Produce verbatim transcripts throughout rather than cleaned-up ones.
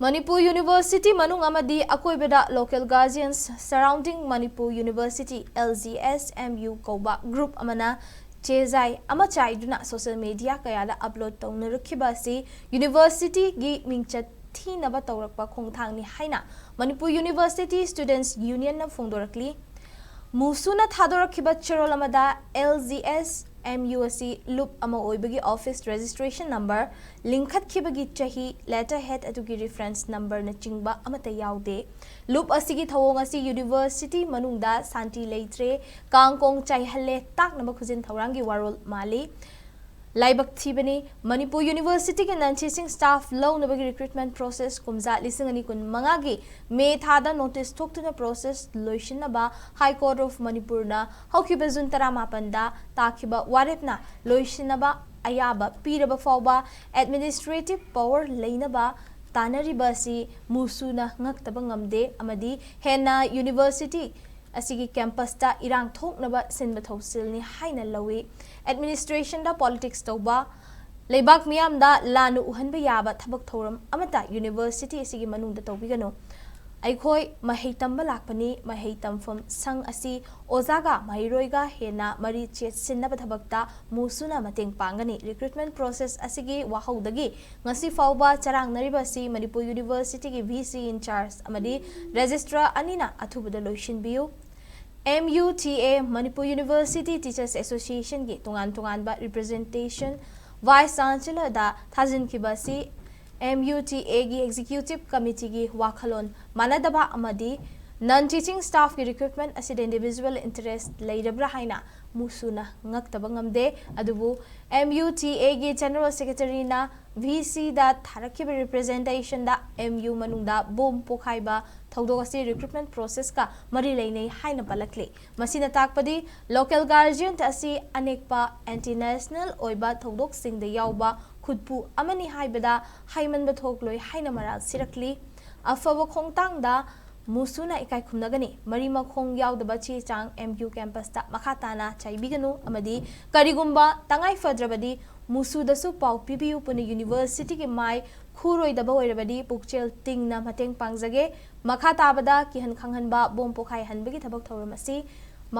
Manipur university ꯃꯅꯨꯡ ꯑꯃꯗꯤ ꯑꯀꯣꯏꯕꯗ local guardians surrounding Manipur University, L G S M U ꯀꯧꯕ group ꯑꯃꯅ ꯆꯦꯖꯥꯏ ꯑꯃ ꯆꯥꯏꯗꯨꯅ social media ꯀꯌꯥꯗ upload ꯇꯧꯅꯔꯛꯈꯤꯕ ꯑꯁꯤ universityꯒꯤ ꯃꯤꯡꯆꯠ ꯊꯤꯅꯕ ꯇꯧꯔꯛꯄ ꯈꯣꯡꯊꯥꯡꯅꯤ ꯍꯥꯏꯅ Manipur University Students Unionꯅ ꯐꯣꯡꯗꯣꯔꯛꯂꯤ꯫ ꯃꯨꯁꯨꯅ ꯊꯥꯗꯣꯔꯛꯈꯤꯕ ꯆꯦꯔꯣꯜ ꯑꯃꯗ L G S M U ꯑꯁꯤ ꯂꯨꯞ ꯑꯃ ꯑꯣꯏꯕꯒꯤ office registration number, ꯂꯤꯡꯈꯠꯈꯤꯕꯒꯤ ꯆꯍꯤ, letterhead ꯑꯗꯨꯒꯤ reference numberꯅꯆꯤꯡꯕ ꯑꯃꯠꯇ ꯌꯥꯎꯗꯦ꯫ ꯂꯨꯞ ꯑꯁꯤꯒꯤ ꯊꯧꯑꯣꯡ ꯑꯁꯤ university ꯃꯅꯨꯡꯗ ꯁꯥꯟꯇꯤ ꯂꯩꯇ꯭ꯔꯦ, ꯀꯥꯡ ꯀꯣꯡ ꯆꯥꯏꯍꯜꯂꯦ ꯇꯥꯛꯅꯕ ꯈꯨꯖꯤꯟ ꯊꯧꯔꯥꯡꯒꯤ ꯋꯥꯔꯣꯜ ꯃꯥꯜꯂꯤ꯫ ꯂꯥꯏꯕꯛ ꯊꯤꯕꯅꯤ, Manipur Universityꯒꯤ non-teaching staff ꯂꯧꯅꯕꯒꯤ recruitment process ꯀꯨꯝꯖꯥ ꯂꯤꯁꯤꯡ ꯑꯅꯤ ꯀꯨꯟ ꯃꯉꯥꯒꯤ ꯃꯦ ꯊꯥꯗ notice ꯊꯣꯛꯇꯨꯅ process ꯂꯣꯏꯁꯤꯟꯅꯕ High Court of Manipurꯅ ꯍꯧꯈꯤꯕ ꯖꯨꯟ ꯇꯔꯥꯃꯥꯄꯟꯗ ꯇꯥꯈꯤꯕ ꯋꯥꯔꯦꯞꯅ ꯂꯣꯏꯁꯤꯟꯅꯕ ꯑꯌꯥꯕ ꯄꯤꯔꯕ ꯐꯥꯎꯕ administrative power ꯂꯩꯅꯕ ꯇꯥꯟꯅꯔꯤꯕ ꯑꯁꯤ ꯃꯨꯁꯨꯅ ꯉꯛꯇꯕ ꯉꯝꯗꯦ ꯑꯃꯗꯤ ꯍꯦꯟꯅ university ꯑꯁꯤꯒꯤ campusꯇ ꯏꯔꯥꯡ ꯊꯣꯛꯅꯕ ꯁꯤꯟꯕ ꯊꯧꯁꯤꯜꯅꯤ ꯍꯥꯏꯅ ꯂꯧꯏ꯫ Administrationꯗ politics ꯇꯧꯕ, ꯂꯩꯕꯥꯛ ꯃꯤꯌꯥꯝꯗ ꯂꯥꯟꯅ ꯎꯍꯟꯕ ꯌꯥꯕ ꯊꯕꯛ ꯊꯧꯔꯝ ꯑꯃꯠꯇ university ꯑꯁꯤꯒꯤ ꯃꯅꯨꯡꯗ ꯇꯧꯕꯤꯒꯅꯨ꯫ ꯑꯩꯈꯣꯏ ꯃꯍꯩ ꯇꯝꯕ ꯂꯥꯛꯄꯅꯤ, ꯃꯍꯩ ꯇꯝꯐꯝ ꯁꯪ ꯑꯁꯤ ꯑꯣꯖꯥꯒ ꯃꯍꯩꯔꯣꯏꯒ ꯍꯦꯟꯅ ꯃꯔꯤ ꯆꯦꯠꯁꯤꯟꯅꯕ ꯊꯕꯛꯇ ꯃꯨꯁꯨꯅ ꯃꯇꯦꯡ ꯄꯥꯡꯒꯅꯤ꯫ Recruitment process ꯑꯁꯤꯒꯤ ꯋꯥꯍꯧꯗꯒꯤ ꯉꯁꯤ ꯐꯥꯎꯕ ꯆꯔꯥꯡꯅꯔꯤꯕ ꯑꯁꯤ Manipur Universityꯒꯤ V C in charge ꯑꯃꯗꯤ registrar ꯑꯅꯤꯅ ꯑꯊꯨꯕꯗ ꯂꯣꯏꯁꯤꯟꯕꯤꯌꯨ꯫ M U T A, Manipur University Teachers Associationꯒꯤ ꯇꯣꯉꯥꯟ ꯇꯣꯉꯥꯟꯕ representation Vice Chancellorꯗ ꯊꯥꯖꯤꯟꯈꯤꯕ ꯑꯁꯤ M U T Aꯒꯤ Executive Committeeꯒꯤ ꯋꯥꯈꯜꯂꯣꯟ ꯃꯥꯟꯅꯗꯕ ꯑꯃꯗꯤ non-teaching staffꯀꯤ recruitment ꯑꯁꯤꯗ individual interest ꯂꯩꯔꯕ꯭ꯔꯥ ꯍꯥꯏꯅ ꯃꯨꯁꯨꯅ ꯉꯛꯇꯕ ꯉꯝꯗꯦ꯫ ꯑꯗꯨꯕꯨ M U T Aꯒꯤ General Secretaryꯅ VCꯗ ꯊꯥꯔꯛꯈꯤꯕ representationꯗ M U ꯃꯅꯨꯡꯗ bomb ꯄꯣꯈꯥꯏꯕ ꯊꯧꯗꯣꯛ ꯑꯁꯤ recruitment processꯀ ꯃꯔꯤ ꯂꯩꯅꯩ ꯍꯥꯏꯅ ꯄꯜꯂꯛꯂꯤ꯫ ꯃꯁꯤꯅ ꯇꯥꯛꯄꯗꯤ local guardian ꯑꯁꯤ ꯑꯅꯦꯛꯄ, anti-national ꯑꯣꯏꯕ ꯊꯧꯗꯣꯛꯁꯤꯡꯗ ꯌꯥꯎꯕ ꯈꯨꯠꯄꯨ ꯑꯃꯅꯤ ꯍꯥꯏꯕꯗ ꯍꯥꯏꯃꯟꯕ ꯊꯣꯛꯂꯣꯏ ꯍꯥꯏꯅ ꯃꯔꯥꯜ ꯁꯤꯔꯛꯂꯤ꯫ ꯑꯐꯕ ꯈꯣꯡꯊꯥꯡꯗ ꯃꯨꯁꯨꯅ ꯏꯀꯥꯏ ꯈꯨꯝꯅꯒꯅꯤ꯫ ꯃꯔꯤ ꯃꯈꯣꯡ ꯌꯥꯎꯗꯕ ꯆꯦ ꯆꯥꯡ M U campusꯇ ꯃꯈꯥ ꯇꯥꯅ ꯆꯥꯏꯕꯤꯒꯅꯨ ꯑꯃꯗꯤ ꯀꯔꯤꯒꯨꯝꯕ ꯇꯉꯥꯏ ꯐꯗ꯭ꯔꯕꯗꯤ ꯃꯨꯁꯨꯗꯁꯨ ꯄꯥꯎ ꯄꯤꯕꯤꯌꯨ꯫ ꯄꯨꯟꯅ ꯌꯨꯅꯤꯚꯔꯁꯤꯇꯤꯒꯤ ꯃꯥꯏ ꯈꯨꯔꯣꯏꯗꯕ ꯑꯣꯏꯔꯕꯗꯤ ꯄꯨꯛꯆꯦꯜ ꯇꯤꯡꯅ ꯃꯇꯦꯡ ꯄꯥꯡꯖꯒꯦ꯫ ꯃꯈꯥ ꯇꯥꯕꯗ ꯀꯤꯍꯟ ꯈꯪꯍꯟꯕ ꯕꯣꯝ ꯄꯣꯈꯥꯏꯍꯟꯕꯒꯤ ꯊꯕꯛ ꯊꯧꯔꯝ ꯑꯁꯤ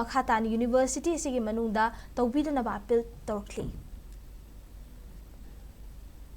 ꯃꯈꯥ ꯇꯥꯅ ꯌꯨꯅꯤꯚꯔꯁꯤꯇꯤ ꯑꯁꯤꯒꯤ ꯃꯅꯨꯡꯗ ꯇꯧꯕꯤꯗꯅꯕ ꯑꯄꯤꯜ ꯇꯧꯔꯛꯂꯤ꯫